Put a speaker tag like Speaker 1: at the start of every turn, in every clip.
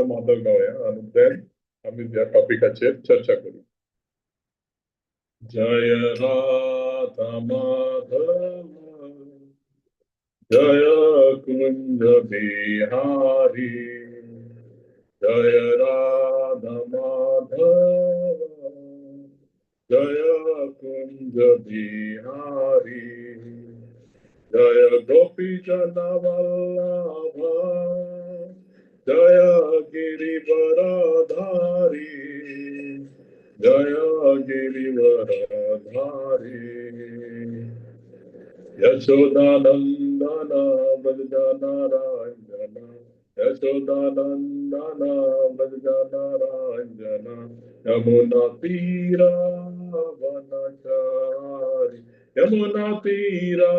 Speaker 1: राधा माधव गावया आनी then आमी ह्या टॉपिकाचेर चर्चा करूया. जय राधा माधव जय कुंज बिहारी, जय राधा माधव जय कुंज बिहारी, जय गोपी जन वल्लभ जय गिरिवरधारी, जय गिरिवरधारी. यशोदानंदन व्रज नारायण, यशोदानंदन व्रज नारायण, यमुना तीरा वनचारी, यमुना तीरा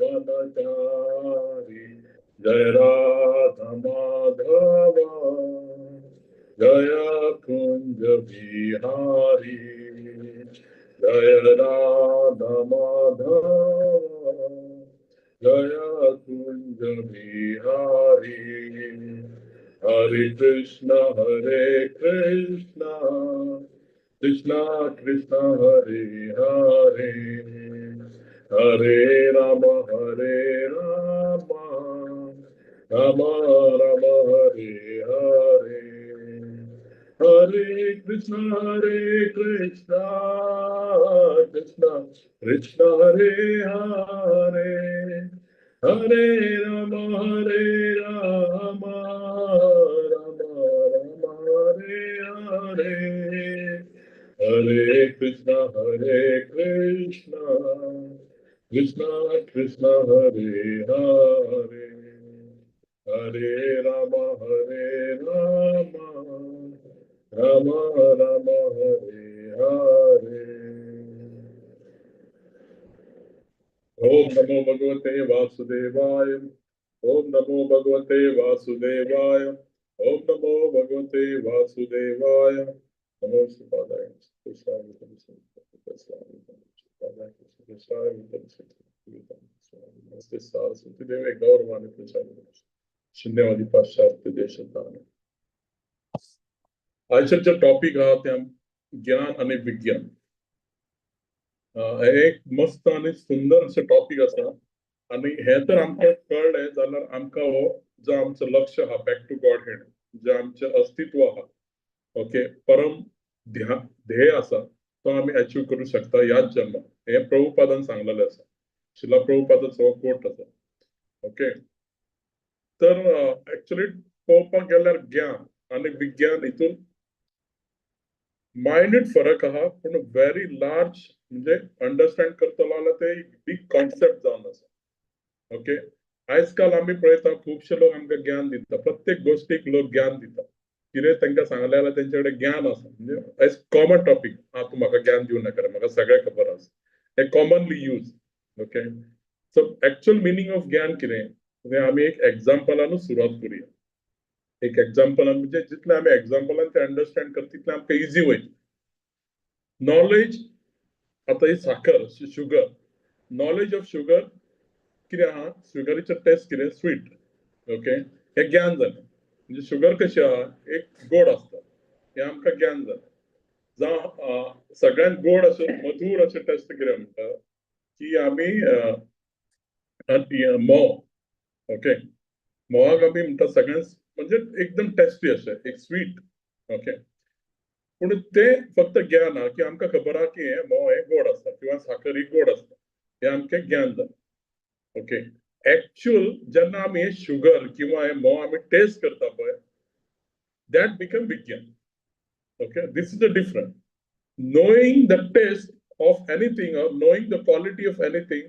Speaker 1: वनचारी, जय राधा माधव जय कुंज बिहारी, जय राधा माधव जय कुंज बिहारी. हरे कृष्ण हरे कृष्ण कृष्ण कृष्ण हरे हरे, हरे राम हरे राम राम राम हरे हरे. हरे कृष्ण हरे कृष्ण कृष्ण कृष्ण हरे हरे, हरे राम हरे राम राम राम हरे हरे. हरे कृष्ण हरे कृष्ण कृष्ण कृष्ण हरे हरे, हरे राम हरे राम राम राम हरे हरे. ओम नमो भगवते वासुदेवाय, ओम नमो भगवते वासुदेवाय, ओम नमो भगवते वासुदेवाय. नमो श्रीपादाय नमस्ते सारस्वती देवे गौरवाणी प्रचार शून्यवादी पाश्चात्य देशात. आयचे जे टॉपिक आहा ते ज्ञान आणि विज्ञान. हे एक मस्त आणि सुंदर अशें टॉपिक आसा आनी हे तर आमकां कळ्ळें जाल्यार आमकां हो जो आमचो लक्ष आहा बॅक टू गॉड हेड, जे आमचें अस्तित्व आहा, ओके, परम ध्येय आसा तो आमी अचीव करूं शकता ह्याच जन्मात. हे प्रभुपादान सांगलेलें आसा, शिला प्रभुपादाचो हो कोट आसा. ओके, तर एक्चुअली पळोवपाक गेल्यार ज्ञान आनी विज्ञान हितून मायन्यूट फरक आहा, पूण व्हेरी लार्ज म्हणजे अंडरस्टँड करतलो जाल्यार ते एक बीग कॉन्सेप्ट जावन आसा. ओके, आयज काल आमी पळयता खुबशे लोक आमकां ज्ञान दिता, प्रत्येक गोश्टीक लोक ज्ञान दिता. कितें तांकां सांगलें जाल्यार तेंचे कडेन ज्ञान आसा, म्हणजे एज कॉमन टॉपीक. आं, तूं म्हाका ज्ञान दिवं नाका रे, म्हाका सगळें खबर आसा, हें commonly use. Okay, so actual meaning of ज्ञान कितें, म्हणजे आमी एक एग्जाम्पलानूच सुरवात करुया. एक एग्जाम्पलान म्हणजे जितलें आमी एग्जाम्पलान ते अंडरस्टँड करता तितलें आमकां इजी वयता. नॉलेज आतां ही साखर, शुगर, नॉलेज ऑफ शुगर कितें आहा, शुगरीचो टेस्ट कितें, स्वीट. ओके, हें ज्ञान जालें. म्हणजे शुगर कशी आहा, एक गोड आसता, हें आमकां ज्ञान जालें. जावं सगळ्यांत गोड अशें मधूर अशें टेस्ट कितें म्हणटा की आमी म्होंव. ओके, म्होंवाक आमी म्हणटा सगळ्यांत म्हणजे एकदम टेस्टी अशें एक स्वीट. ओके, पूण तें फक्त ज्ञान आहा की आमकां खबर आहा की हें म्होंव हें गोड आसता किंवा साखर ही गोड आसता, हें आमचें ज्ञान जालें. ओके, एक्चुअल जेन्ना आमी हें शुगर किंवा हें म्होंव आमी टेस्ट करता पळय, that become विज्ञान. Okay, this is the difference. Knowing the taste of anything or knowing the quality of anything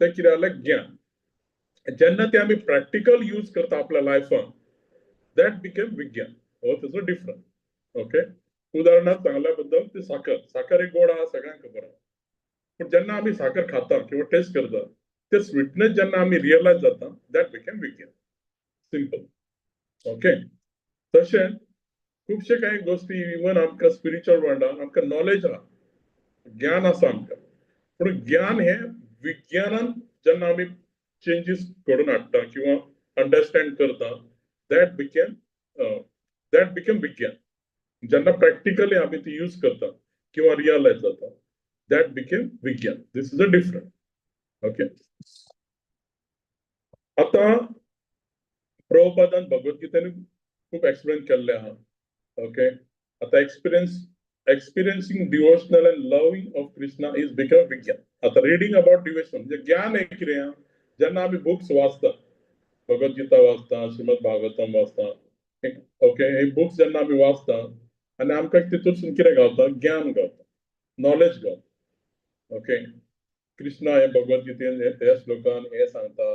Speaker 1: तें कितें जालें ज्ञान. जेन्ना तें आमी प्रॅक्टिकल यूज करता आपल्या लायफान, that became विज्ञान. हो तेजो डिफरन्स. ओके, उदाहरणार्थ सांगल्या बद्दल ती साखर, साखर एक गोड आहा, सगळ्यांक खबर आहा. पूण जेन्ना आमी साखर खाता किंवा टेस्ट करता ते स्वीटनेस जेन्ना आमी रियलायज जाता, that became विज्ञान. सिंपल. ओके, तशें खुबशे कांय गोश्टी इवन आमकां स्पिरिच्युअल वर्ल्डान आमकां नॉलेज आहा, ज्ञान आसा आमकां, पूण ज्ञान हें विज्ञानान जेन्ना आमी चेंजीस घडोवन हाडटा किंवा अंडरस्टँड करता, that became became विज्ञान. जेन्ना प्रॅक्टिकली आमी ती यूज करता किंवा रियलायज जाता, that became विज्ञान. This is a different, okay. आता प्रभुपादान भगवद्गीतेन खूब एक्सप्लेन केल्लें आहा, ओके. आता experiencing devotional and loving of Krishna is become विज्ञान. आता रिडींग अबाउट डिवोशन म्हणजे ज्ञान हें कितें आहा? जेन्ना आमी बुक्स वाचता, भगवद्गीता वाचता, श्रीमद भागवतम वाचता, ओके, हे बुक्स जेन्ना आमी वाचता आनी आमकां तितूंतसून कितें गावता? ज्ञान गावता, नॉलेज गावता, ओके. कृष्णा हे भगवद्गीतेन ह्या श्लोकान हे सांगता,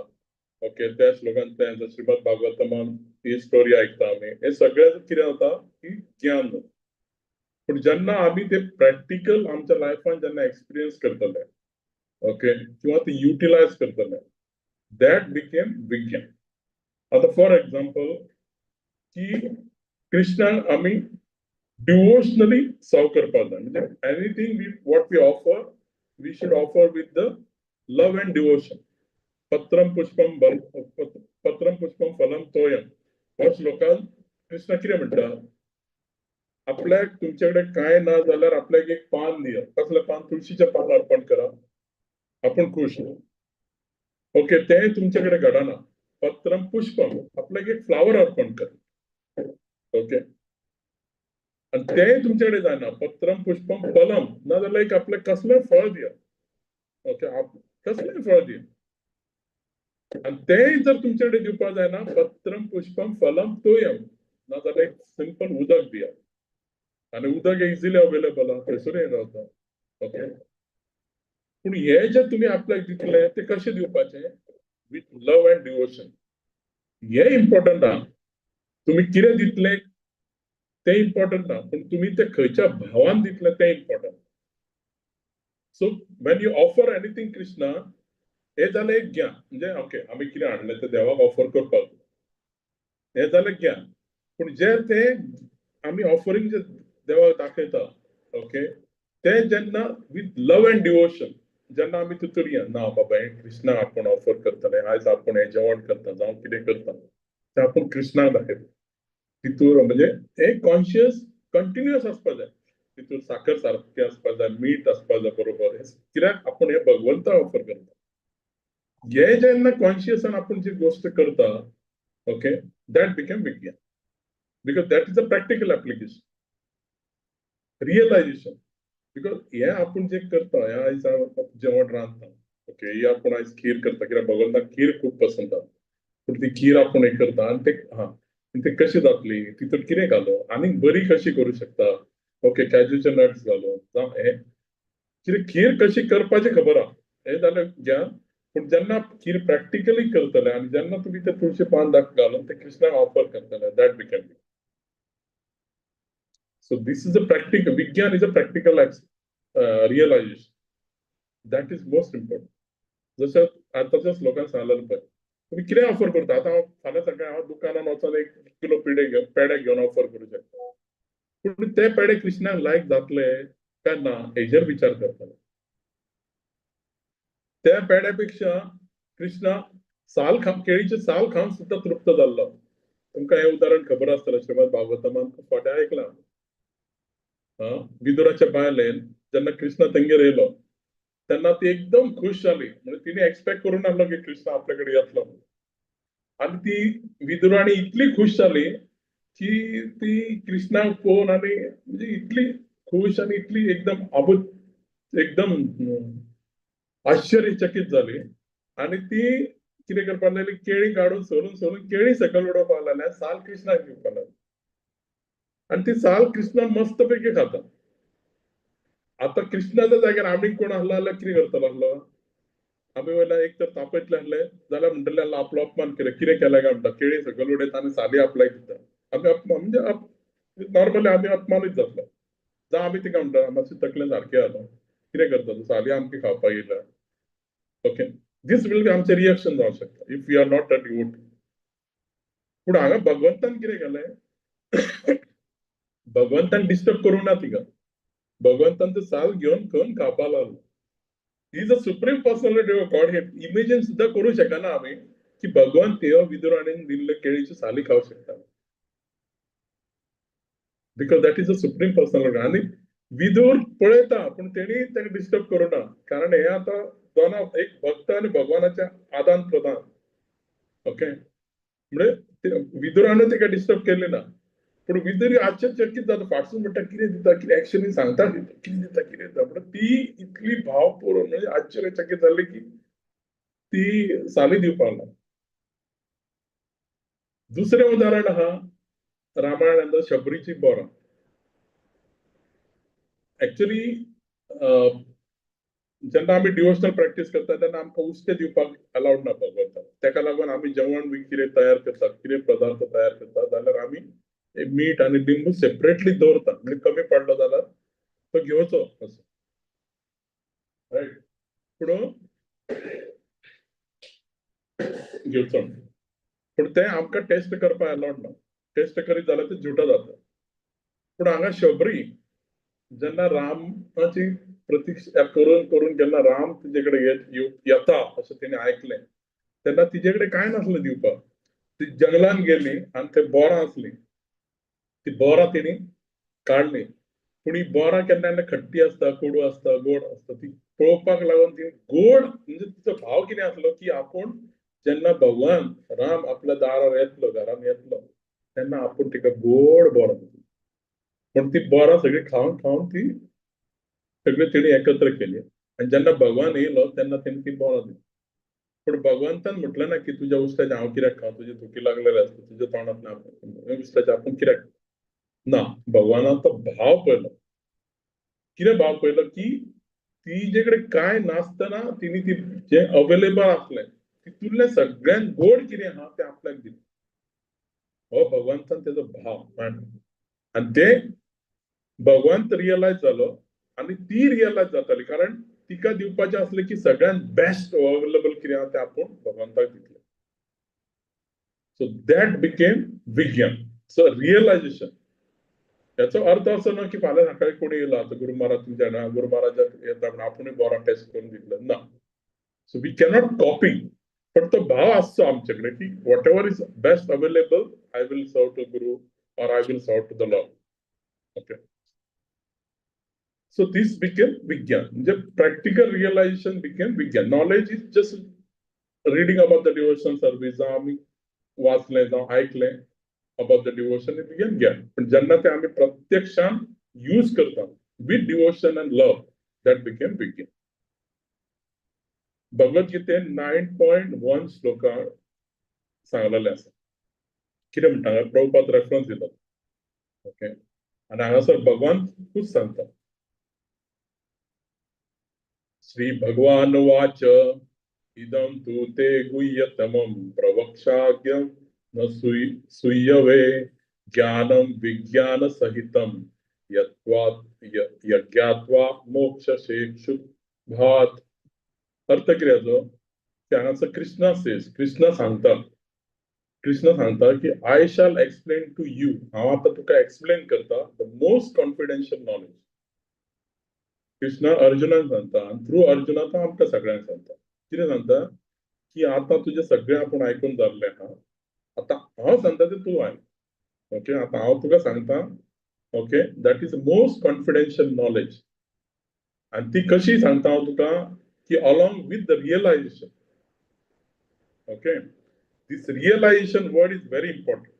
Speaker 1: ओके, त्या श्लोकान तें, श्रीमद भागवतमान ही स्टोरी आयकता आमी. हे सगळें कितें जाता की ज्ञान जाता. पूण जेन्ना आमी ते प्रॅक्टिकल आमच्या लायफान जेन्ना एक्सपिरियन्स करतले, ओके, किंवा ते युटिलायज करतले, that became विज्ञान. आता फॉर एक्झाम्पल की कृष्णाक आमी डिवोशनली सर्व करपाक जाय. म्हणजे anything we what we offer, we should offer with the love and devotion. पत्रम पुष्पम बल पत्रम पुष्पम फलम तोयम हो श्लोकान कृष्ण कितें म्हणटा? आपल्याक तुमचे कडेन कांय ना जाल्यार आपल्याक एक पान दिया. कसलें पान? तुळशीचें पान अर्पण करा, आपूण खुश, ओके. तें तुमचे कडेन घडना, पत्रम पुष्पम, आपल्याक एक फ्लावर अर्पण कर, ओके. आणि तें तुमचे कडेन जायना, पत्रम पुष्पम फलम, ना जाल्यार एक आपल्याक कसलें फळ दिया, ओके, कसलें फळ दिया. आणि तें जर तुमचे कडेन दिवपाक जायना, पत्रम पुष्पम फलम तोयम, ना जाल्यार एक सिंपल उदक दिया. आनी उदक इजिली अवेलेबल आहा, थंयसरूय गावता, ओके. पूण हे जे तुमी आपल्याक दितले ते कशें दिवपाचें? With love and devotion. हे इम्पॉर्टंट आहा. तुमी कितें दितले तें इम्पॉर्टंट ना, पूण तुमी ते खंयच्या भावान दितले तें important. So when you offer anything Krishna, हे जालें एक ज्ञान. म्हणजे ओके, आमी कितें हाडलें तें देवाक ऑफर करपाक, हें जालें ज्ञान. पूण जे तें आमी ऑफरींग जे देवाक दाखयता, ओके, तें जेन्ना विथ लव अँड डिवोशन जेन्ना आमी तितूर ना बाबा हें कृष्णाक आपूण ऑफर करतले, आयज आपूण हें जेवण करता जावं कितें करता तें आपूण कृष्णाक दाखयता. तितूर म्हणजे हें कॉन्शियस कंटिन्युअस आसपा जाय. तितूर साखर सारकी आसपा जाय, मीठ आसपा जाय बरोबर, कित्याक आपूण हें भगवंताक ऑफर करता. हे जेन्ना कॉन्शियसान आपूण जी गोश्ट करता, ओके, that became विज्ञान, because that is a practical application, realization. Because हे आपूण जे करता, हे आयज जेवण रांदता, ओके, ही आपूण आयज खीर करता, कित्याक भगवंताक खीर खूब पसंत आसा, पूण ती खीर आपूण हें करता आनी ते हा ते कशी जातली, तितून कितें घालो, आनीक बरी कशी करूं शकता, ओके, काजूचे नट्स घालून जावं हें कितें खीर कशी करपाची खबर आहा, हें जालें ज्ञान. पूण जेन्ना खीर प्रॅक्टिकली करतले आनी जेन्ना तुमी ते तुळशी पान घालून ते कृष्णाक ऑफर करतले, that became. So this is a practical, विज्ञान is a practical realization. That is most important. जशें आतांच्या श्लोकान सांगलें पळय, तुमी कितें ऑफर करता. आतां हांव फाल्यां सकाळी हांव दुकानान वचोन 1 किलो पेडे घेवन, पेडे घेवन ऑफर करूं शकता, पूण ते पेडे कृष्णाक लायक जातले काय ना हेजेर विचार करतले. त्या पेड्या पेक्षा कृष्णा साल खा केळीचे साल खावन सुद्दां तृप्त जाल्लो. तुमकां हें उदाहरण खबर आसतलें, श्रीमद भागवतमान खूब फावटी आयकलां. विदुराच्या बायलेन जेन्ना कृष्णा तेंगेर येयलो तेन्ना ती एकदम खुश जाली. म्हणजे तिने एक्सपेक्ट करून नासलो की कृष्णा आपल्याकडे येतलो. आनी ती विदुराणी इतली खुश जाली की ती कृष्णाक पळोवन आनी म्हणजे इतली खुश आनी इतली एकदम आबूज, एकदम आश्चर्यचकित जाली. आनी ती कितें करपाक लागली? केळी काडून सोलून सोलून केळी सकयल उडोवपाक लागली, साल कृष्णाक दिवपाक लागली. आनी ती साल कृष्णा मस्त पैकी खाता. आता कृष्णाच्या जाग्यार आमी कोण आसलो जाल्यार कितें करतलो आसलो? आमी वयल्यान एक तर तापयतले आसले, जाल्यार म्हणटले आपलो अपमान केले, कितें केलें काय म्हणटा, केळी सकयल उडयता आनी साली आपल्याक दिता. आमी अपमान म्हणजे नॉर्मली आमी अपमानीत जातले. जावं आमी तिका म्हणटा, मातशें तकलें सारकें जाता, कितें करता तूं, साली आमकां खावपाक येयल्या. ओके, these will be आमचें रिएक्शन जावंक शकता if you are not a devotee. पूण हांगा भगवंतान कितें केलें? भगवंतान डिस्टर्ब करूंक ना तिका. भगवंतान ते साल घेवन खावन खावपाक लागलो. Is a supreme personality of Godhead. Imagine सुद्दां करूं शकना आमी की भगवंत ह्यो विदुराणीन दिल्ले केळीच्यो साली खावंक शकता. Because that is a supreme personal. आनी विदूर पळयता पूण तेणी ताका डिस्टर्ब करूं ना, कारण हे आतां दोना एक भक्त आनी भगवानाचें आदान प्रदान. ओके, म्हणजे विदुरान ताका डिस्टर्ब केलें ना, पूण विदुर आश्चर्यचकित जाता, फाटसून म्हणटा कितें दिता, कितें एक्चुअली सांगता कितें दिता कितें दिता. पूण ती इतली भाव पळोवन म्हणजे आश्चर्यचकित जाली की ती साली दिवपाक लागली. दुसरें उदाहरण आहा रामायणांत शबरीची बोरां. एक्चुअली जेन्ना आमी डिवोशनल प्रॅक्टीस करता तेन्ना आमकां उश्टें दिवपाक अलावड ना भगवंताक. ताका लागून आमी जेवण बी कितें तयार करतात, कितें पदार्थ तयार करतात जाल्यार आमी मीठ आनी लिंबू सेपरेटली दवरता, म्हणजे कमी पडलो जाल्यार तो घेवचो असो, रायट. पूण घेवचो, पूण तें आमकां टेस्ट करपाक अलावड ना. टेस्ट करीत जाल्यार तें जुटा जाता. पूण हांगा शबरी जेन्ना रामाची प्रतिक्षा करून करून जेन्ना राम तिजे कडेन येता अशें तिणें आयकलें तेन्ना तिजे कडेन कांय नासलें दिवपाक. ती जंगलान गेली आनी थंय बोरां आसलीं, ती बोरां तिणी काडली. पूण ही बोरां केन्ना केन्ना खट्टी आसता, कोडू आसता, गोड आसता. ती पळोवपाक लागून ती गोड म्हणजे तिचो भाव कितें आसलो की आपूण जेन्ना भगवान राम आपल्या दारार येतलो, घरान येतलो तेन्ना आपूण तिका गोड बोरां दितलो. पूण ती बोरां सगळीं खावन खावन ती सगळी तिणी एकत्र केली आनी जेन्ना भगवान येयलो तेन्ना तिणें ती बोरां दिली. पूण भगवंतान म्हटलें ना की तुज्या उश्ट्याचें हांव कित्याक खावं, तुजी थुकी लागलेली आसता तुज्या तोंडांतल्यान उश्ट्याचें आपूण कित्याक ना. भगवानान तो भाव पळयलो. कितें भाव पळयलो की तिजे कडेन कांय नासतना तिणी ती जें अवेलेबल आसलें तितूंतलें सगळ्यांत गोड कितें आहा तें आपल्याक दिलें. हो भगवंतान तेजो भाव आनी तें भगवंत रियलायज जालो आनी ती रियलायज जाताली, कारण तिका दिवपाचें आसलें की सगळ्यांत बेस्ट अवेलेबल कितें आहा तें आपूण भगवंताक दितलें. सो that became विज्ञान. सो रियलायजेशन याचो अर्थ असो ना की फाल्यां सकाळी कोणी येयलो आतां गुरू महाराज तुमच्या गुरू महाराजाक येता म्हणून आपुणूय बरो टेस्ट करून दितले ना. सो we cannot copy, पण तो भाव आसचो आमचे कडेन की whatever is best available I will serve to guru or I will serve to the lord. Okay, so this became विज्ञान, म्हणजे प्रॅक्टिकल रियलायझेशन बिकेम विज्ञान. Knowledge is just reading about the devotion service, जावं आमी वाचलें जावं आयकलें about the devotion, it became ज्ञान. पण जेन्ना ते आमी प्रत्यक्षान यूज करता with devotion and love, that became विज्ञान. भगवद्गीतेन 9.1 श्लोकार सांगलेलें आसा. कितें म्हणटा हांगा प्रभुपाद रेफरन्स दितात. ओके, आनी हांगासर भगवान खूब सांगता. श्री भगवान वाच इदं तु ते गुह्यतमं प्रवक्ष्याम्यहं न सुयवे ज्ञानं विज्ञान सहितं यज्ञात्वा मोक्षशेषुभात्. अर्थ कितें जालो की हांगासर कृष्णा सेज, कृष्णा सांगता, कृष्णा सांगता की I shall explain to you, हांव आतां तुका एक्सप्लेन करता the most confidential knowledge. Krishna अर्जुनाक सांगता आनी थ्रू अर्जुना तो आमकां सगळ्यांक सांगता. कितें सांगता की आतां तुजें सगळें आपूण आयकून जाल्लें आहा, आतां हांव सांगता तें तूं आयक. ओके, आतां हांव तुका सांगता. Okay, that is most confidential knowledge. आनी ती कशी सांगता हांव तुका की along with the realization. Okay, this realization word is very important.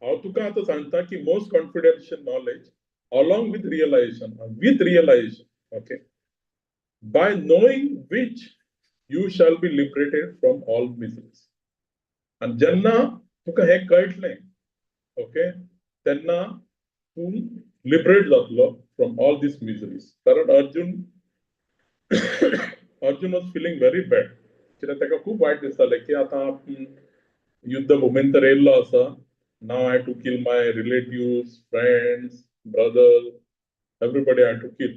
Speaker 1: हांव तुका आतां सांगता की most confidential knowledge along with realization, with realization, okay, by knowing which you shall be liberated from all miseries. आनी जेन्ना तुका हें कळटलें, ओके, तेन्ना तूं लिबरेट जातलो फ्रॉम ऑल these मिजरीज. कारण Arjun was feeling very bad, कित्याक ताका खूब वायट दिसतालें की आतां युद्ध भुमीन तर येयल्लो आसा, now I to kill my relatives, friends, brother, everybody I to kill.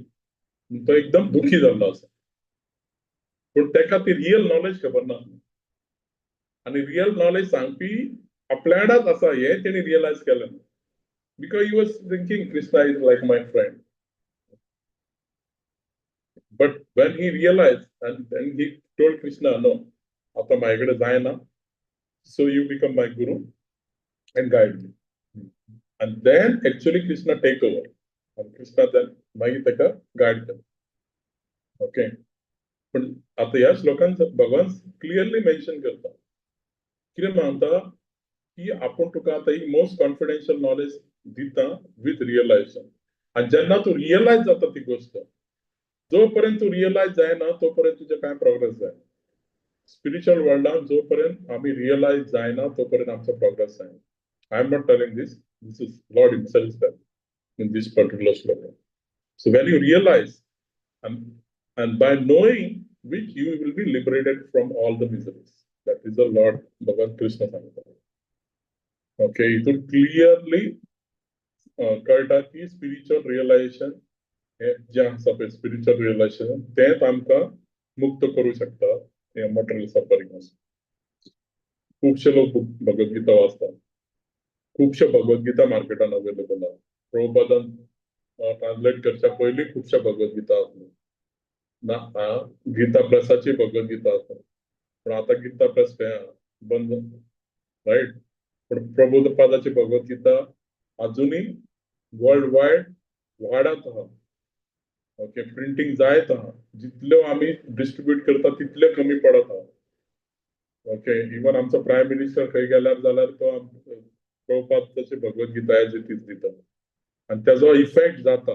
Speaker 1: तो एकदम दुखी जाल्लो आसा, पूण ताका ती रियल नॉलेज खबर ना आनी रियल नॉलेज सांगपी आपल्या वांगडाच आसा हें तेणी रियलायज केलें ना, because he was thinking Krishna is like my friend. But when he realized, and then he told Krishna, no, आतां म्हाजे कडेन जायना, so you become my guru and guide me. And then actually Krishna take over आनी Krishna then मागीर ताका guide केलो. Okay, पण आतां ह्या श्लोकान भगवान क्लियरली मेन्शन करता, कितें म्हणटा की आपूण तुका आतां ही मोस्ट कॉन्फिडेन्शियल नॉलेज दिता विथ रियलायजेशन. आनी जेन्ना तूं रियलायज जाता ती गोश्ट, जो पर्यंत तूं रियलायज जायना तो पर्यंत तुजें कांय प्रोग्रेस जायना. स्पिरिच्युअल वर्ल्डान जो पर्यंत आमी रियलायज जायना तो पर्यंत आमचो प्रोग्रेस जायना. I am not telling this, this is Lord himself in this particular shloka. So when you realize and by knowing which you will be liberated from all the miseries. That is the Lord Bhagavan Krishna सांगता. Okay, हितून clearly कळटा की spiritual रियलायजेशन हें जें आसा पळय spiritual रियलायजेशन तेंच आमकां मुक्त करूं शकता हे मटेरियल सफरिंग. खुबशे लोक भगवद्गीता वाचतात, खुबशे भगवद्गीता मार्केटान अवेलेबल आसा. प्रभुपादान ट्रान्सलेट करच्या पयलीं खुबशे भगवद्गीता आसल्यो ना, गीता प्रेसाची भगवद्गीता आसा, पण आतां गीता प्रेस बंद, रायट. पण प्रभुपादाची भगवद्गीता अजुनूय वर्ल्ड वायड वाडत आहा. ओके, प्रिंटींग जायत आहा, जितल्यो आमी डिस्ट्रीब्यूट करता तितल्यो कमी पडत आहा. ओके, इवन आमचो प्रायम मिनिस्टर खंय गेल्यार जाल्यार तो प्रभुपादाची भगवद्गीता एज it is दिता आनी तेजो इफेक्ट जाता.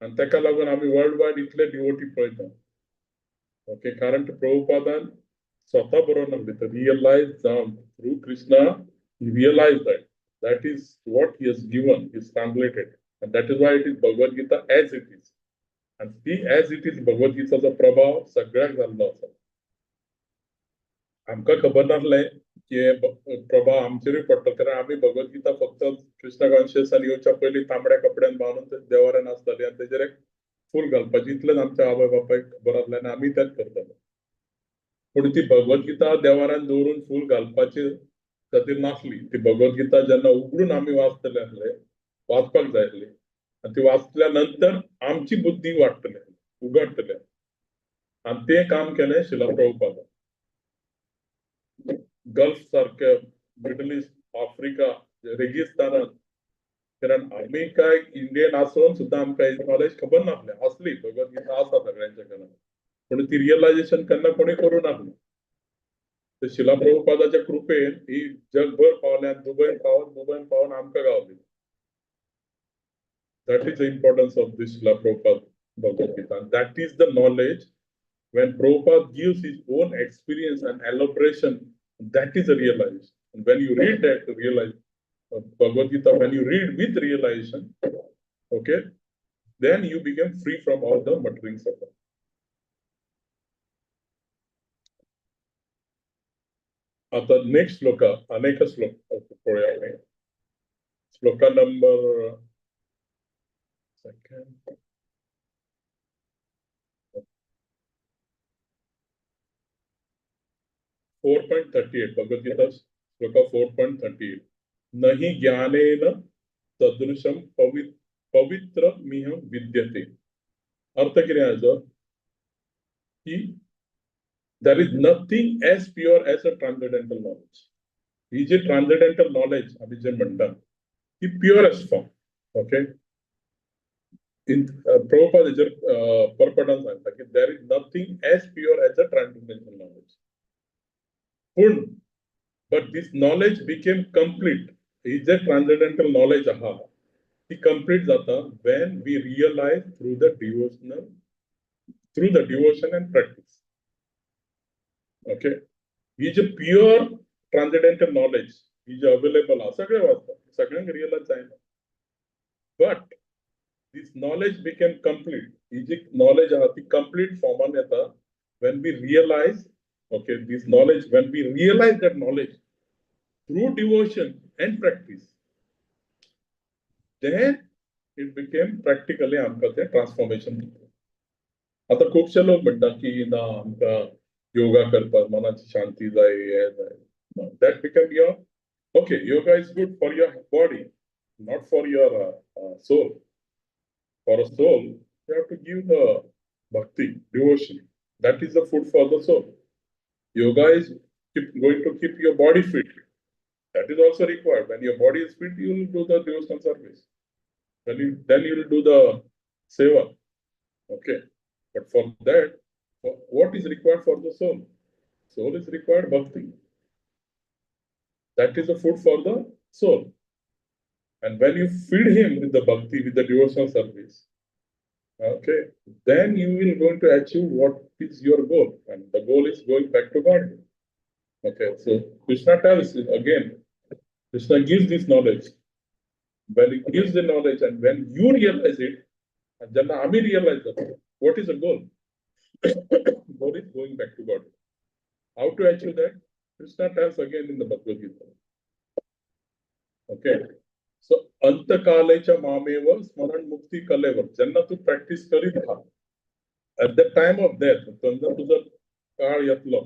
Speaker 1: आनी ताका लागून आमी वर्ल्ड वायड इतले डिवोटी पळयता. ओके, कारण प्रभुपादान स्वता बरोवन नासलें, रियलायज जावन through Krishna he realize that that is what he has given, is translated, and that is why it is Bhagavad Gita as it is. आनी ती एज it is भगवद्गीताचो प्रभाव सगळ्याक जाल्लो आसा. आमकां खबर नासलें की हे प्रभाव आमचेरूय पडटा, कारण आमी भगवद्गीता फक्त कृष्ण कॉन्शियसान येवच्या पयलीं तांबड्या कपड्यान बांदून देवाऱ्यान आसताली आनी तेजेर एक फूल घालपाची, इतलेंच आमच्या आवय बापायक खबर आसलें आनी आमी तेंच करताले. पूण ती भगवद्गीता देवाऱ्यान दवरून फूल घालपाची खातीर नासली. ती भगवद्गीता जेन्ना उगडून आमी वाचतले आसले, वाचपाक जाय आसली, आनी ती वाचल्या नंतर आमची बुद्धी वाडटली, उगडटले. आनी तें काम केलें शिला प्रभुपादान. गल्फ सारके, मिडल ईस्ट, आफ्रिका, रेगिस्तानात, कारण आमी काय इंडियन आसून सुद्दां आमकां नॉलेज खबर नासलें, आसली भगवद्गीता आसा सगळ्यांच्या घरान, पूण ती रियलायजेशन केन्ना कोणी करूं नासलें. तर शिला प्रभुपादाच्या कृपेन ही जगभर पावल्या, दुबयन पावन, मुंबयन पावन आमकां गावली. That is the importance of this Srila Prabhupada Bhagavad Gita. And that is the knowledge when Prabhupada gives his own experience and elaboration, that is a realization. And when you read that, realize Bhagavad Gita, when you read with realization, okay, then you become free from all the muttering suffering. आता next shloka, अनेक श्लोक पळोवया आमी. Shloka number second. 4.38, Bhagavad Gita shloka 4.38. नहि ज्ञानेन सदृशम पवित्र मिह विद्यते. अर्थ कितें हाजो की there is nothing as pure as a transcendental knowledge. He ji transcendental knowledge आमी जे म्हणटा ती purest form. Okay, in Prabhupada हेचेर परपटान सांगता की there is nothing as pure as a transcendental knowledge. पूण but this knowledge became complete. He J transcendental knowledge आहा ती complete जाता when we realize through the devotional, through the devotion and practice. Okay, he J pure transcendental knowledge ही जी available आहा सगळे वाचतात, सगळ्यांक realise जायना, but this knowledge became complete. He ji knowledge आहा ती कंप्लीट फॉर्मान येता when we realize, okay, this knowledge, when we realize that knowledge through devotion and practice, then it became practically आमकां तें ट्रान्सफॉर्मेशन दिता. आतां खुबशे लोक म्हणटा की ना आमकां योगा करपाक मनाची शांती जाय, हें जाय. That become your, okay, yoga is good for your body, not for your soul. For a soul you have to give the bhakti, devotion. That is the food for the soul. Yoga is going to keep your body fit. That is also required. When your body is fit, you will do the devotional service. Then you will do the seva. Okay. But for that, what is required for the soul? Soul is required bhakti. That is the food for the soul. And when you feed him with the bhakti, with the devotional service, okay, then you will going to achieve what is your goal. And the goal is going back to God. Okay, so Krishna tells again, Krishna gives this knowledge. When he gives the knowledge and when you realize it, and जेन्ना आमी realize that, what is the goal? Goal is going back to God. How to achieve that? Krishna tells again in the Bhagavad Gita. Okay. So, अंतकाले च मामेव स्मरण मुक्ती कलेवर, जेन्ना तूं practice करीत आहा, at the time of death, जेन्ना तुजो काळ येतलो,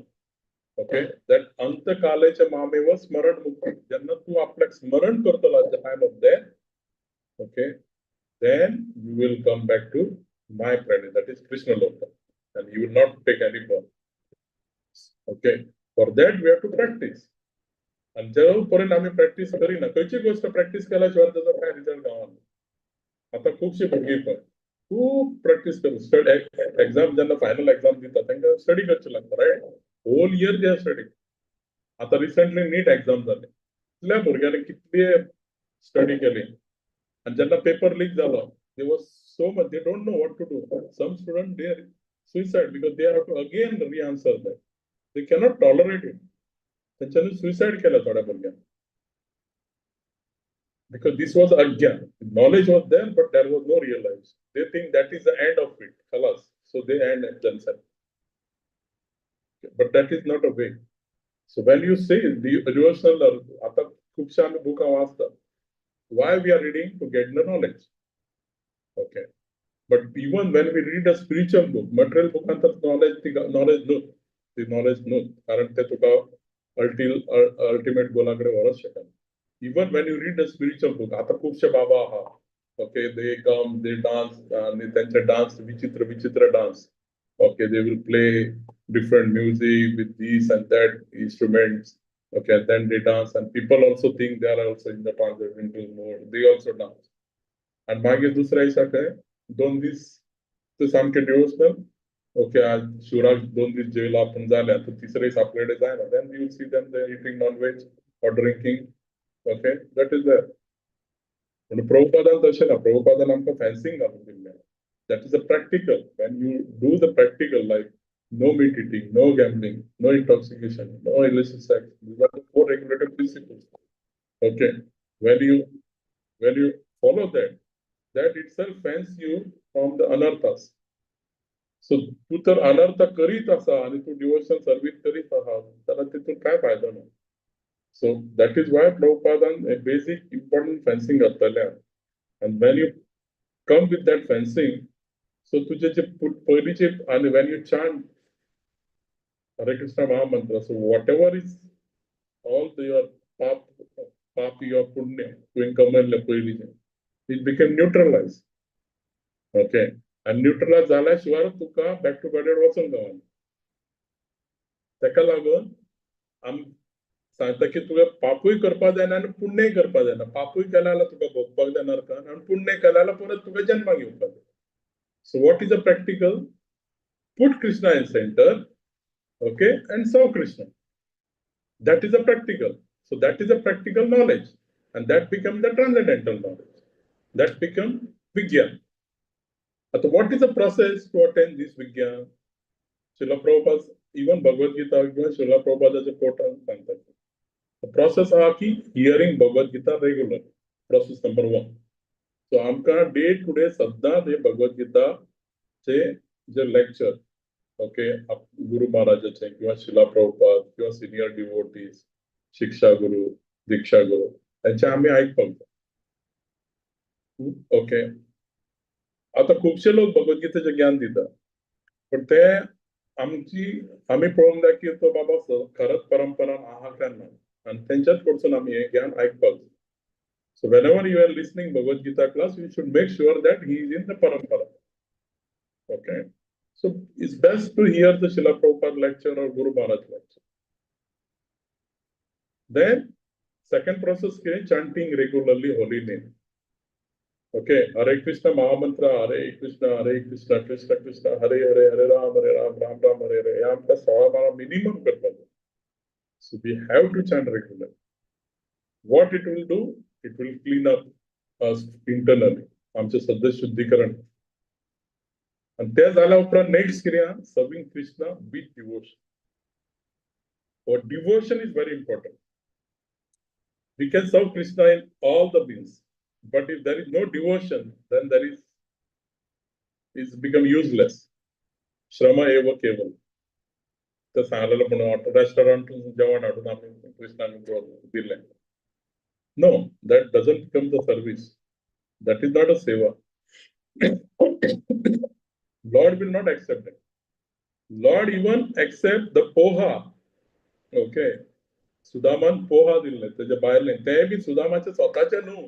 Speaker 1: ओके, that अंतकाले च मामेव स्मरण मुक्ती, जेन्ना तूं आपल्याक स्मरण करतलो at the time of death, okay, then you will come back to my planet, that is Krishna Loka, and you will not take any birth. Okay, for that we have to practice. आणि जेव्हा आम्ही practice करीना, खंयची गोष्ट practice केल्या शिवाय त्याचा काय result गावना. आता खुबशी भुरगीं पळय, खूब प्रॅक्टीस करून स्टडी, एक्झाम जेन्ना फायनल एक्झाम दिता, तांकां स्टडी करची लागता, right? Whole year they are study. आता रिसंटली नीट एक्झाम जाली, कितल्या भुरग्यांनी कितली स्टडी केली आणि जेन्ना पेपर लीक जालो, they was so much, they don't know what to do. Some student, they suicide because they have to again re-answer that. They cannot tolerate it. त्यांच्यानी सुसाईड केलं थोड्या भुरग्यांनी because this was agyan. Knowledge was there, but there was no realize. They think that is the end of it, khalas. So they end themselves. But that is not a way. So when you say the devotional, आता खुबशे आमी बुकां वाचतात. Why we are reading? To get the knowledge. Okay. But even when we read a spiritual book, material बुकान तर knowledge, ती knowledge न्हू, ती knowledge न्हू, कारण ते तुका अल्टिमेट गोला कडेन व्हरोंक शकना. Even when you read a spiritual book, आता खुबशे बाबा आहा, okay, they come, they dance, आणि त्यांचे डान्स विचित्र विचित्र dance. Okay, they will play different music with these and that instruments. Okay, and then they dance, and people also think they are also in the transcendental mode. They also dance. आणि मागीर दुसऱ्या दिसा काय, 2 दीस ते सामके devotional, okay, आज शिवराक 2 दीस जेवला आपण, जाले, आता तिसरे दीस आपल्याकडे जायना. Then you see them, they eating non veg or drinking. Okay, that is there. पण प्रभुपादान तशें ना. प्रभुपादान आमकां फेन्सिंग घालून दिल्लें. That is a practical. When you do the practical, like no meat eating, no gambling, no intoxication, no illicit sex. These are the four regulative principles. Okay. When you follow that, that itself fence you from the anarthas. So तू तर अनर्थ करीत आसा आणि तू devotion service करीत आहात, जाल्यार तितून काय फायदो ना. So that is why प्रभुपादान basic important fencing घातलेलें. And when you come with that fencing, so तुझे जे पयलींचे आणि when you chant Hare Krishna Mahamantra, so whatever is all your पाप, पाप किंवा पुण्य तुवें कमयल्लें पयलींचें, it became neutralized. Okay. आनी न्यूट्रलायज जाल्या शिवाय तुका बॅक टू गॉडहेड वचूंक गावना. ताका लागून आम सांगता की तुवें पापूय करपाक जायना आनी पुण्यय करपाक जायना. पापूय केलें जाल्यार तुका भोगपाक जाय नरकान आनी पुण्य केलें जाल्यार परत तुका जन्माक येवपाक जाय. So what is a practical? Put Krishna in center, okay, and serve Krishna. That is a practical. So that is a practical knowledge, and that becomes the transcendental knowledge. That becomes Vigyan. आता what is the process to attain this Vigyan? Srila Prabhupada, even Bhagavad Gita किंवा श्रीला प्रभुपादाच्या कोटान सांगतात. The process आहा की hearing Bhagavad Gita regular. Process number one. So आमकां day two day सद्दां ते भगवद गीताचे जे lecture, okay, गुरु महाराजाचे किंवा श्रीला प्रभुपाद किंवा सिनियर डिवोटीज, शिक्षा गुरु, दीक्षा गुरु, त्यांचे आमी आयकपाक जाय. ओके, आता खुबशे लोक भगवद्गीतेचें ज्ञान दितात, पण ते आमची आमी पळोवंक जाय की तो बाबा खरंच परंपरान आहा काय ना आनी तेंच्याच कडसून आमी हें ज्ञान आयकपाक जाय. So whenever you are listening Bhagavad Gita class, you should make sure that he is in the parampara. Okay. So it's best to hear the Srila Prabhupada lecture or Guru Maharaj lecture. Then second process कितें? Chanting regularly holy name. Okay, Hare Krishna mahamantra, Hare Krishna Hare Krishna Krishna Krishna Hare Hare, Hare Ram Hare Ram Ram Ram Hare Hare, हे आमकां 16 माळा minimum करपाक जाय. So we have to chant regular. What it will do? It will clean up us internally. आमचें सद्या शुद्धीकरण. आनी तें जाल्या उपरांत नेक्स्ट कितें आहा? Serving Krishna with devotion. Or devotion is very important. We can serve Krishna in all the means, but if there is no devotion, then there is it's become useless. श्रम एव केवल. ते सांगलेलं म्हणून रेस्टॉरंट जेवण हाडून आमी कृष्णाक दिलें. No, that doesn't become the service. That is not a seva. Lord will not accept it. Lord even accept the poha. Okay, सुदामान poha दिल्ले तेच्या बायलेन, तें बी सुदामाचे स्वताचे न्हू,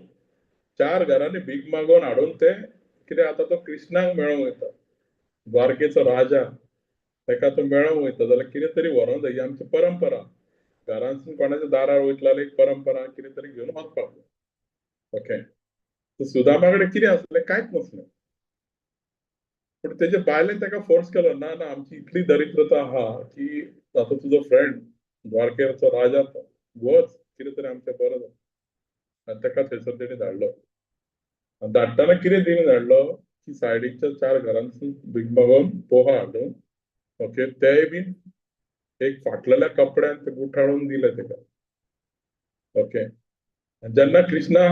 Speaker 1: चार घरांनी भीक मागोवन हाडून ते कितें आतां तो कृष्णाक मेळोंक वयता, द्वारकेचो राजा, ताका तो मेळोंक वयता जाल्यार कितें तरी व्हरोंक जाय. ही आमची परंपरा. घरांतसून कोणाच्या दारार वयतलो जाल्यार एक परंपरा, कितें तरी घेवन वचपाक. ओके, सुदामा कडेन कितें आसलें? कांयच नासलें. पूण तेजे बायलेन ताका फोर्स केलो, ना ना, आमची इतली दरिद्रता आहा की आतां तुजो फ्रेंड द्वारकेचो राजा तो, वच, कितें तरी आमचें बरें जाता. आनी ताका थंयसर तेणी धाडलो. आनी धाडटना कितें दिवन धाडलो की सायडीच्या चार घरांतसून भीक मागोवन पोहा हाडून, ओके, तेय बीन एक फाटलेल्या कपड्यान ते गुठाळून दिले ताका. ओके, जेन्ना कृष्णा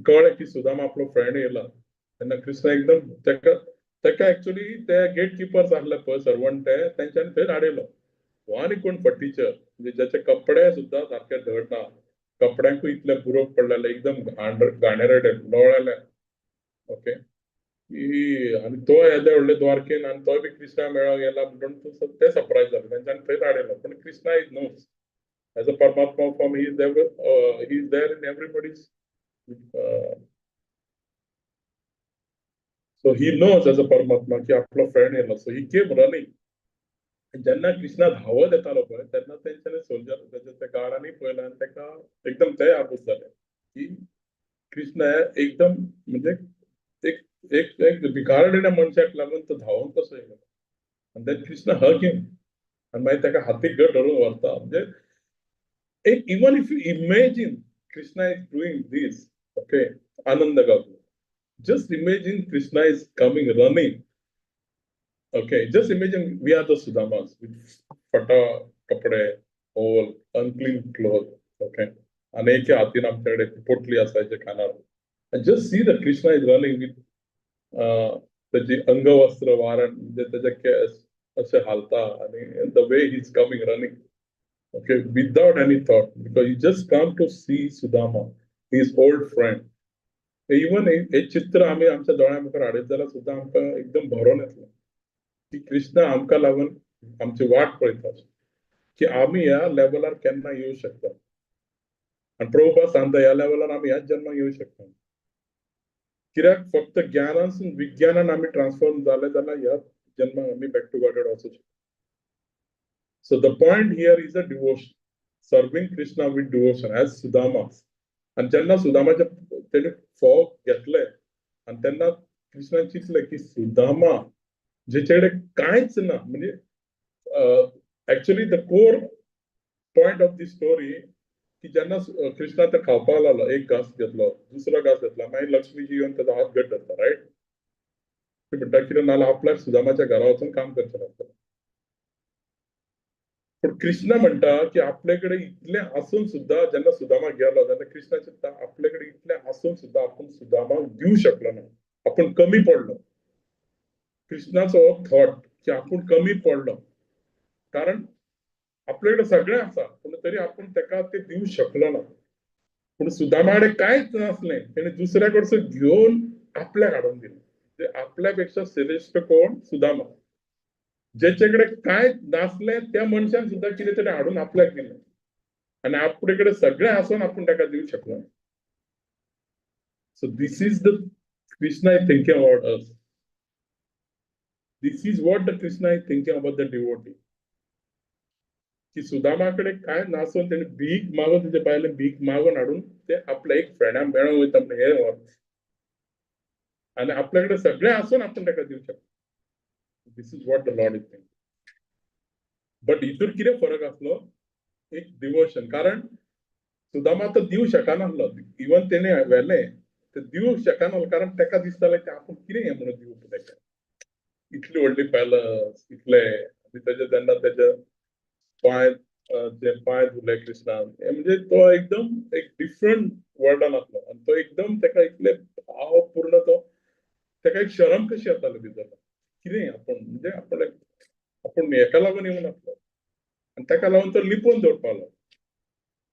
Speaker 1: कळ्ळें की सुदामा आपलो फ्रेंड येयला, तेन्ना कृष्णा एकदम ताका एक्चुअली ते गेट किपर्स आसले पळय, सर्वंट, ते तेंच्यांनी थंय धाडयलो. हो आनी कोण फटीचर, म्हणजे ज्याचे कपडे सुद्दां सारके धड ना, कपड्यांकूय इतले बुरोक पडलेले, एकदम घाण, घाणेरडे, लोळ्ळेले. ओके, की आनी तो येदे व्हडले द्वारकेन आनी तोय बी कृष्णा मेळोंक गेला म्हणून ते सरप्रायज जाले. तेंच्यांनी थंय धाडयलो. पूण Krishna is knows as a Paramatma form, he is there in everybody's. So he knows as a Paramatma की आपलो फ्रेंड येयलो. So he came running. जेन्ना कृष्णा धांवत येतालो पळय, तेन्ना तेंच्यांनी सोल्जर तेच्या त्या गार्डांनी पळयलें आनी ताका एकदम ते आबूज जाले की कृष्ण एकदम म्हणजे एक एक एक भिकारडेल्या मनशाक लागून तो धांवून कसो येयलो. आनी then Krishna hug him आनी मागीर ताका हातीक घट धरून व्हरता. म्हणजे एक even if you imagine Krishna is doing this, okay, आनंद गावतो. Just imagine Krishna is coming running. Okay, just imagine we are the Sudamas with फटा कपडे, all unclean clothes, okay. आणि एके हातीन आमच्याकडे पोटली असायची खाणार. And just see that Krishna is running with त्याची अंगवस्त्र वारण, म्हणजे त्याचे केस असे हालता आणि the way he is coming running, okay, without any thought, because he just come to see Sudama, his old friend. Even हे चित्र आम्ही आमच्या दोळ्या मुखार हाडीत जाल्यार सुद्दां आमकां एकदम भरोन येतलें की कृष्णा आमकां लागून आमची वाट पळयता की आमी ह्या लेवलार केन्ना येवं शकता. आनी प्रभुपाद सांगता, ह्या लेवलार आमी ह्याच जन्माक येवं शकता. कित्याक? फक्त ज्ञानासून विज्ञानान आमी ट्रान्सफॉर्म जाले जाल्यार ह्या जन्माक आमी बॅक टू गॉड वचूं शकता. So the point here is a devotion, serving Krishna with devotion as Sudama. आनी जेन्ना सुदामाचे तेणी फोव घेतले आनी तेन्ना कृष्णान चिंतलें की सुदामा जेचे कडेन कांयच ना, म्हणजे actually the core point of the story की जेन्ना कृष्णा ते खावपाक लागलो, एक घास घेतलो, दुसरो घास घेतला, मागीर लक्ष्मीजी येवन ताजो हात घट धरता, रायट? ती म्हणटा कितें नाल्यार आपल्याक सुदामाच्या घरा वचून काम करचें पडटलें. पूण कृष्णा म्हणटा की आपले कडेन इतलें आसून सुद्दां, जेन्ना सुदामा गेलो तेन्ना कृष्णा चिंत्ता, आपले कडेन इतलें आसून सुद्दां आपूण सुदामाक दिवं शकलो ना, आपूण कमी पडलो. कृष्णाचो हो थॉट की आपूण कमी पडलो, कारण आपले कडेन सगळें आसा पूण तरी आपूण ताका तें दिवं शकलो ना. पूण सुदामा कडेन कांयच नासलें, तेणें दुसऱ्या कडसून घेवन आपल्याक हाडून दिलें. म्हणजे आपल्या पेक्षा श्रेश्ठ कोण? सुदामा. जेचे कडेन कांय नासलें त्या मनशान सुद्दां कितें तरी हाडून आपल्याक दिलें आनी आपले कडेन सगळें आसून आपूण ताका दिवं शकलो ना. So this is the Krishna is thinking about us. This is what the Krishna is thinking about the devotee. की सुदामा कडेन कांय नासून तेणें भीक मागून तेजे बायलेन भीक मागून हाडून ते आपल्या एक फ्रेंडाक मेळोंक वयता म्हण हें व्हर, आनी आपल्या कडेन सगळें आसून आपूण ताका दिवंक शकता. This is what the Lord is thinking. But हितूर कितें फरक आसलो? एक डिवोशन. कारण सुदामा तो दिवं शकनासलो, इवन तेणें व्हेलें ते दिवंक शकनासलो, कारण ताका दिसतालें की आपूण कितें हें म्हणून दिवं ताका, इतली व्हडली पॅलस, इतले. आनी तेजे तेन्ना तेजे पांय जे पांय धुले कृष्णान, हे म्हणजे तो एकदम एक डिफरंट वर्ल्डान आसलो. आनी तो एकदम ताका इतले भावपूर्ण, तो ताका एक शरम कशी येताली भितर, कितें आपूण म्हणजे आपूण हेका लागून येवन आसलो, आनी ताका लागून तो लिपोवन दवरपालो.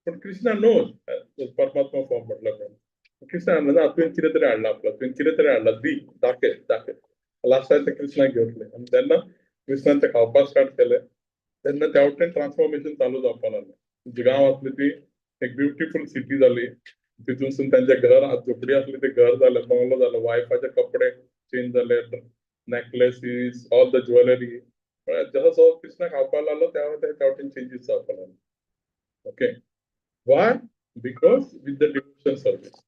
Speaker 1: पूण कृष्णा नोज परमात्मा फॉर्म म्हटल्या प्रमाणे कृष्णा ना, तुवें कितें तरी हाडलां आपलो, तुवें कितें तरी हाडलां, दी, दाखय दाखय. लास्टाक ते कृष्णाक घेतले आनी तेन्ना कृष्णान ते खावपाक स्टार्ट केलें. तेन्ना त्या वटेन ट्रान्सफॉर्मेशन चालू जावपाक लागलें. गांव आसली ती एक ब्युटिफूल सिटी जाली. तितूनसून तांचें घर, झोपडी आसली ते घर जालें, बंगलो जालो, वायफाचे कपडे चेंज जाले, नॅकलेसीस, ऑल the jewellery. जसो जो कृष्णा खावपाक लागलो त्या वटेन चेंजीस जावपाक लागले. Okay, why? Because with the devotion service.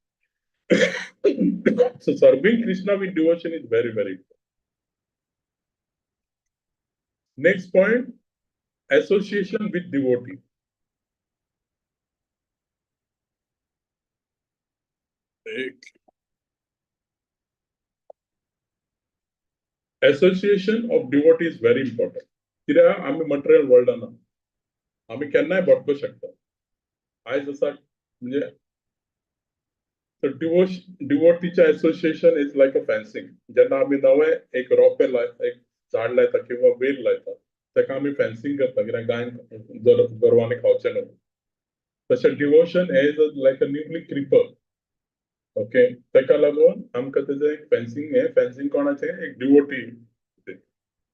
Speaker 1: So serving Krishna with devotion is very very important. Next point, association with devotee. Association of devotee is very important. कित्याक आमी मटेरियल वर्ल्डान आमी केन्नाय भटको शकता. आयज आसा म्हणजे डिवोटीचे association is like a fencing. जेन्ना आमी नवें एक रोपे एक झाड लायता किंवा वेल लायता, ताका आमी फेन्सिंग करता, कित्याक गायन गोरवांनी खावचें न्हू. तशें devotion is like a newly creeper. Okay, ताका लागून आमकां तेजें एक फेन्सिंग, हें फेन्सिंग कोणाचें? एक devotee.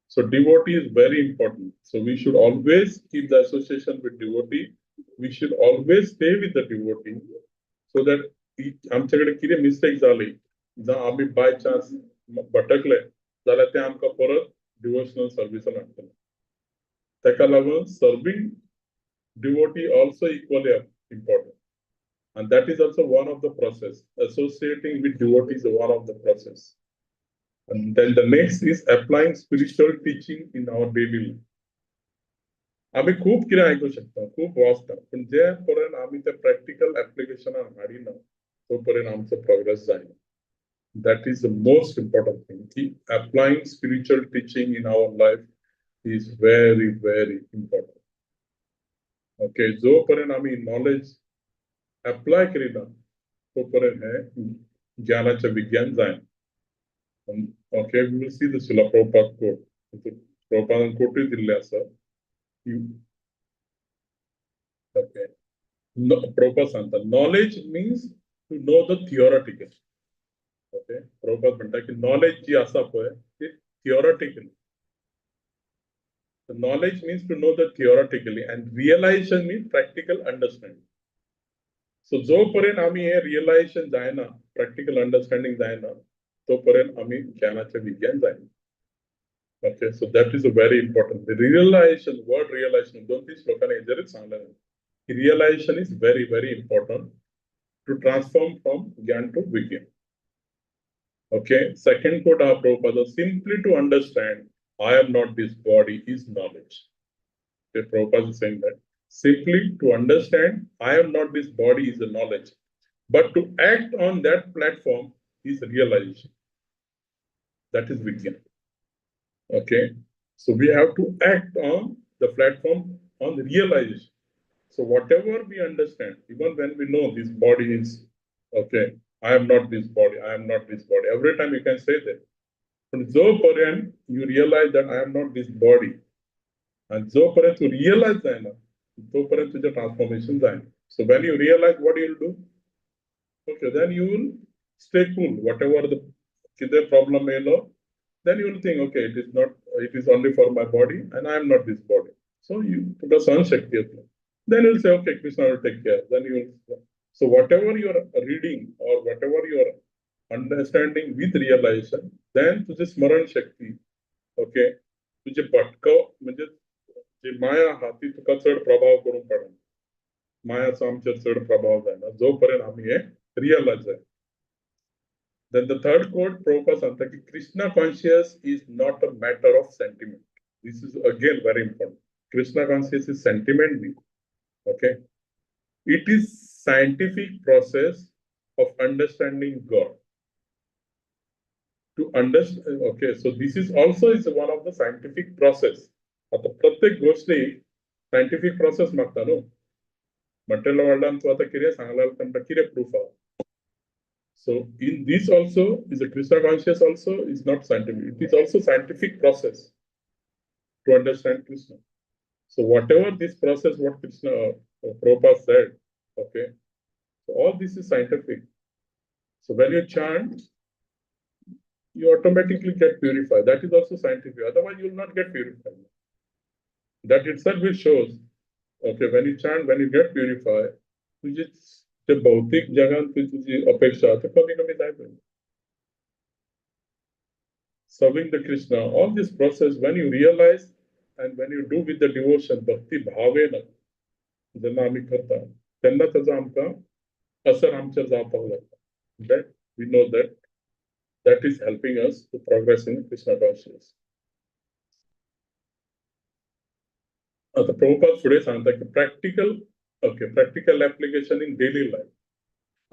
Speaker 1: So devotee is very important. So we should always keep the association with devotee. We should always stay with the devotee so that आमचे कडेन कितें मिस्टेक जाली, जावं आमी बाय चान्स भटकले जाल्यार ते आमकां परत डिवोशनल सर्विसान हाडटले. ताका लागून serving devotee also equally important. And that is also one of the process. Associating with devotees is one of the process. And then the next is applying spiritual teaching in our daily life. आमी खूब कितें आयकूंक शकता, खूब वाचता, पूण जे पर्यंत आमी ते प्रॅक्टिकल एप्लिकेशनान हाडिना तो पर्यंत आमचो प्रोग्रेस जायना. That is the most important thing. की applying spiritual teaching in our life is very very important. Okay, जो पर्यंत आमी नॉलेज अप्लाय करिना तो पर्यंत हें ज्ञानाचें विज्ञान जायना. Okay, we will see the Srila Prabhupada quote. प्रभुपादान कोटूय दिल्लें आसा. ओके, प्रभुपाद सांगता knowledge means to know the theoretical. Okay, Prabhupada म्हणटा की नॉलेज जी आसा पळय ती theoretical. Knowledge means to know the theoretically and realization means practical understanding. So जो पर्यंत आमी हें रियलायझेशन जायना, प्रॅक्टिकल अंडरस्टँडींग जायना, तो पर्यंत आमी ज्ञानाचें विज्ञान जायना. Okay, so that is a very important. Realization, word realization, दोन तीन श्लोकांनी हेजेरूच सांगलें की realization is very very important to transform from gyan to vigyan. Okay, second quote आहा Prabhupada, simply to understand I am not this body is knowledge. Okay, Prabhupada is saying that simply to understand I am not this body is a knowledge, but to act on that platform is realization. That is Vigyan. Okay, so we have to act on the platform on realization. So whatever we understand, even when we know this body is, okay, I am not this body, I am not this body. Every time you can say that. But जो पर्यंत you realize that I am not this body, and जो पर्यंत you realize जायना, तो पर्यंत तुझे transformation जायना. So when you realize, what you will do? Okay, then you will stay cool. Whatever the कितें problem येयलो, then you will think, okay, it is not, it is only for my body and I am not this body. So you तुका सहन शक्ती येतली. Then you will say, okay, Krishna will take care. Then you will. So whatever you are reading or whatever you are understanding with realization, then तुझे स्मरण शक्ती, okay, तुझे भटकव म्हणजे जे जी माया आहा ती तुका चड प्रभाव करूंक पडना. मायाचो आमचेर चड प्रभाव जायना जो पर्यंत आमी हे रियलायज जाय. Then the third quote, Prabhupada सांगता की Krishna conscious is not a matter of sentiment. This is again very important. Krishna conscious is sentiment न्ही, okay. It is scientific process of understanding God. To understand, okay, so this is also is one of the scientific process. आता प्रत्येक गोष्टी scientific process मागता न्हू. Material वर्ल्डान तूं आतां कितें सांगला तांकां कितें प्रूफ आहा. So in this also is a Krishna conscious also is not scientific. It is also scientific process to understand Krishna. So whatever this process, what Krishna Prabhupada said, okay, so all this is scientific. So when you chant, you automatically get purified. That is also scientific. Otherwise, you will not get purified. That itself will shows, okay, when you chant, when you get purified, तुझी ते भौतिक जगात तुझी अपेक्षा ते कमी कमी जायत वयता. Serving the Krishna, all this process, when you realize and when you do with the devotion, भक्ती भावेन जेन्ना आमी करता तेन्ना ताचो आमकां असर आमचेर जावपाक लागता. That we know that that is helping us to progress in Krishna consciousness. आता प्रभुपाद फुडें सांगता की practical, okay, practical application in daily life.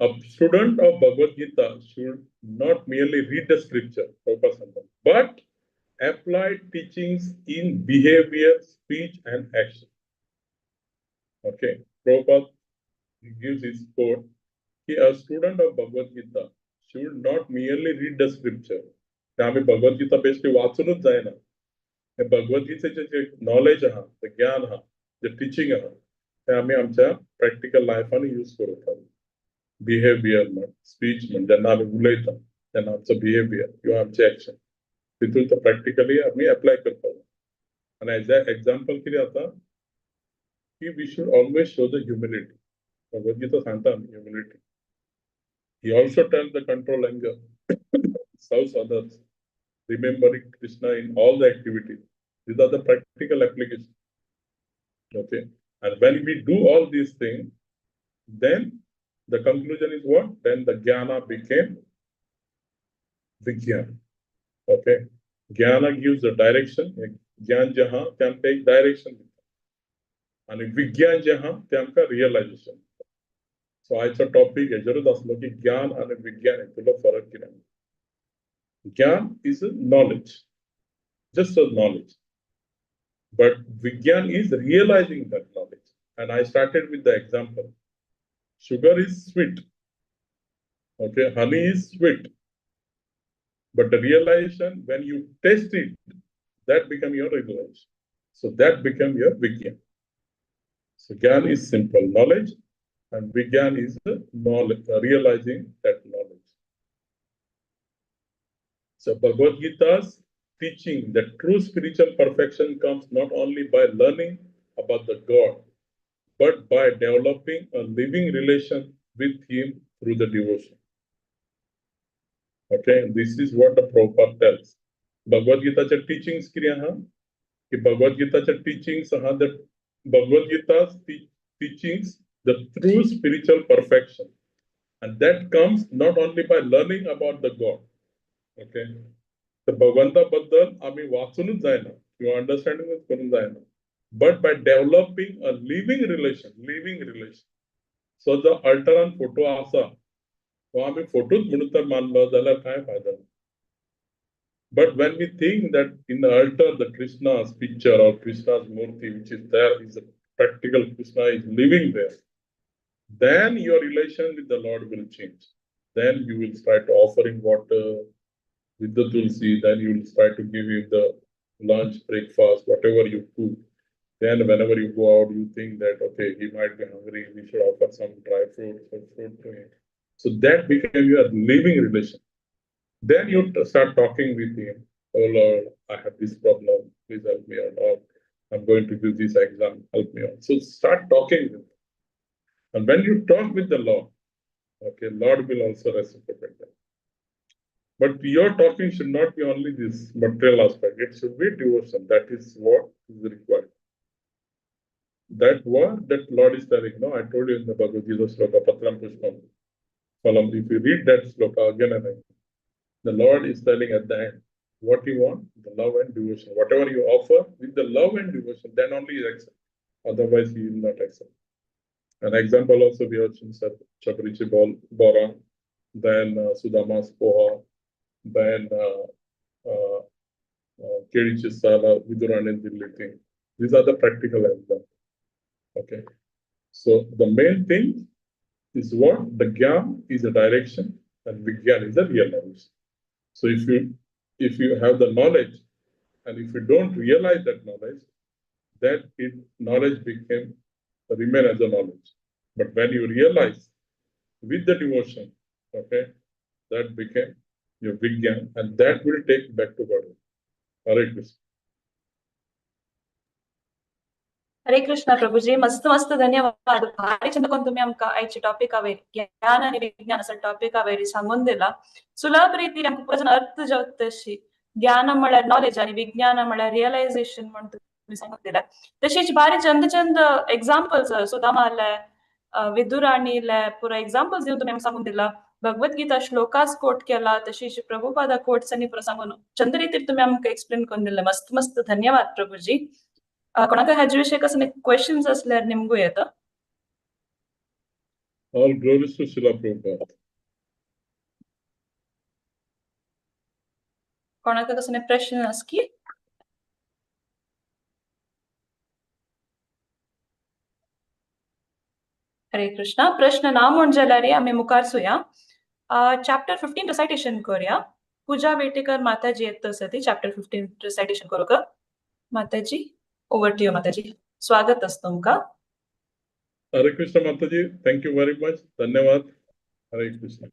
Speaker 1: A student of Bhagavad Gita should not merely read the scripture, Prabhupada सांगता, but apply teachings in behavior, speech and action. Okay, Prabhupada gives his quote की a student of Bhagavad Gita should not merely read the scripture. ते आमी भगवद गीता बेश्टी वाचूनच जायना. हे भगवद गीतेचें जे knowledge आहा, ते ज्ञान आहा, जे टिचींग आहा, ते आमी आमच्या प्रॅक्टिकल लायफान यूज करता. बिहेवियर म्हण, स्पीच म्हण, जेन्ना आमी उलयता तेन्ना आमचो बिहेवियर किंवा आमचें एक्शन तितून तो प्रॅक्टिकली आमी एप्लाय करपाक जाय. आनी एज अ एग्जाम्पल कितें जाता की we should always show the humility. Bhagavad Gita सांगता आमी humility. He also tells the control anger, serves others, remembering Krishna in all the activities. These are the practical applications. Okay. And when we do all these things, then the conclusion is what? Then the jnana became Vigyan. Okay. Jnana gives the direction. Jnana jaha can take direction. And Vigyan jaha can realization. So आयचो topic हेजेरूच आसलो की ज्ञान आनी विज्ञान हेतुलो फरक कितें. ज्ञान is a knowledge, just a knowledge, but Vigyan is realizing that knowledge. And I started with the example. Sugar is sweet, okay, honey is sweet, but the realization when you taste it, that become your realization. So that become your Vigyan. So Gyan is simple knowledge, and Vigyan is the knowledge, realizing that knowledge. So Bhagavad Gita's teaching that true spiritual perfection comes not only by learning about the God, but by developing a living relation with Him through the devotion. Okay, this is what the Prabhupada tells. Bhagavad Gita's teachings कितें आहा की Bhagavad Gita's teachings आहा, that Bhagavad Gita's teachings the true spiritual perfection, and that comes not only by learning about the God. Okay, तर भगवंता बद्दल आमी वाचूनच जायना किंवा अंडरस्टँडिंगच करून जायना, but by developing a living relation. Living relation. So जो अल्टरान फोटो आसा हो आमी फोटोच म्हणून तर मानलो जाल्यार कांय फायदो ना. But when we think that in the altar the Krishna's picture or Krishna's murti which is there is a practical Krishna is living there, then your relation with the Lord will change. Then you will start to offer him water with the tulsi, then you will start to give him the lunch, breakfast, whatever you cook. Then whenever you go out, you think that, okay, he might be hungry, we should offer some dry fruit, some fruit to him. So that became your living relation. Then you start talking with him. Oh Lord, I have this problem, please help me out. Or I'm going to do this exam, help me out. So start talking with him. And when you talk with the Lord, okay, Lord will also reciprocate that. But your talking should not be only this material aspect, it should be devotion. That is what is required. That word that Lord is telling, no, I told you in the Bhagavad Gita sloka, Patram Pushpam Phalam. If you read that sloka again and again, the Lord is telling at the end, what you want, the love and devotion. Whatever you offer with the love and devotion, then only you accept. Otherwise, he will not accept. An example also we have seen Shabari Bora, then Sudama's Poha, then Kedichi Sala, Vidurani Dilli. These are the practical examples. Okay. So the main thing is what? The Gyan is a direction and Vigyan is a realization. So if you have the knowledge and if you don't realize that knowledge, that it knowledge became remain as a knowledge. But when you realize with the devotion, okay, that became your Vigyan, and that will take back to God. Hare Krishna.
Speaker 2: Hare Krishna Prabhuji, मस्त मस्त धन्यवाद. भारी चंद कोण तुम्ही आमकां आयचे Topeka वयर ज्ञान आनी विज्ञान असो टॉपिका वयर सांगून दिला. सुलभ रीतीन आमकां पुरो अर्थ जावता तशी ज्ञान म्हळ्यार नॉलेज आनी विज्ञान म्हळ्यार रियलायझेशन म्हण तुम्ही सांगून दिला. तशीच भारी चंद चंद एग्जाम्पल्स सुदामाले, विदुराणीले पुरो एग्जाम्पल्स दिवन तुम्ही आमकां सांगून दिला. भगवद्गीता श्लोकास कोट केला, तशीच प्रभुपादा कोट्स आनी पुरो सांगून चंद रीतीर तुम्ही आमकां एक्सप्लेन करून दिले. मस्त मस्त धन्यवाद प्रभुजी. कोणाक हाजे विषय कसले क्वेश्चन्स असल्यार निमगू येता.
Speaker 1: All glories to Srila Prabhupada.
Speaker 2: कोणाक कसले प्रश्न आसकी? हरे कृष्णा. प्रश्न ना म्हण जाल्यार आमी मुखार सुया. चॅप्टर 15 रिसायटेशन करूया. पूजा वेटेकर माताजी येत आसा ती चॅप्टर 15 रिसायटेशन करूंक. माताजी, ओवर टू you माताजी. स्वागत आसा तुमकां.
Speaker 1: Hare Krishna Mataji, thank you very much. धन्यवाद. हरे कृष्ण.